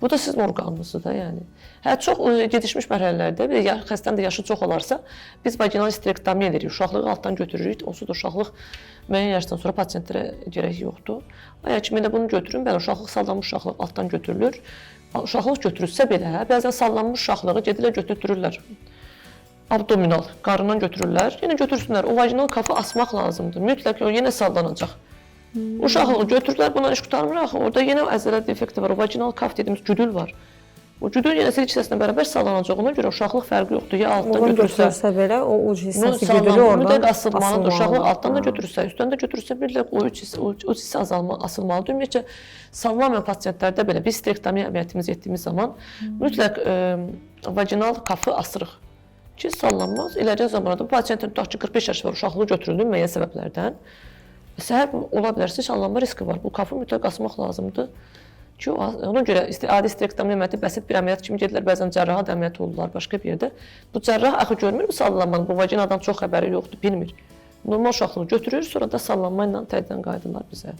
Bu da sizin orqanınızdır da, yəni. Hə, çox gedişmiş mərhələlərdə, bir də xəstənin də yaşı çox olarsa, biz vaginal histerektomiya edirik. Uşaqlığı altdan götürürük. Onsuz da uşaqlıq müəyyən yaşdan sonra pasientlərə gərək yoxdur. Əgər ki, elə bunu götürün, bəli, uşaqlıq, sallanmış uşaqlıq altdan götürülür. Uşaqlıq götürülsə belə, bəzən sallanmış uşaqlığı gedirlər götürtdürürlər. Abdominal, qarından götürürlər. Yenə götürsünlər. O vaginal kafı asmaq lazımdır. Mütləq o yenə sallanacaq. Uşaqlığı götürdülər, buna iş qurtarmır axı. Orada yenə əzələ defekti var. O vaginal kaf dediyimiz güdül var. O güdül yenə silik hissəsinə bərabər sallanacaq. Ona görə uşaqlıq fərqi yoxdur. Ya altdan Onu götürsə, götürsə belə o uc hissəsi sallanma, güdülü oradan mütləq asılmalıdır. Uşaqlıq altdan da asılmalıdır. götürürsə, üstdən də götürürsə, mütləq o üç hissə, o hissə azalma, asılmalıdır. Ümumiyyətcə sallanmayan pasientlərdə belə biz histerektomiya əməliyyatımızı etdiyimiz zaman mütləq vaginal kafı asırıq ki, sallanmaz. İleriki zamanlarda bu pasientin tutaq ki, 45 yaşı var, uşaqlığı götürüldü müəyyən səbəblərdən. Səhər ola bilərsə sallanma riski var. Bu kafı mütləq asmaq lazımdır. Ki, ona görə adi histerektomiya əməliyyatı bəsit bir əməliyyat kimi gedirlər, bəzən cərrahi də əməliyyat olurlar başqa bir yerdə. Bu cərrah axı görmür bu sallanmanı, bu vaginadan çox xəbəri yoxdur, bilmir. Normal uşaqlığı götürür, sonra da sallanma ilə təzədən qayıdırlar bizə.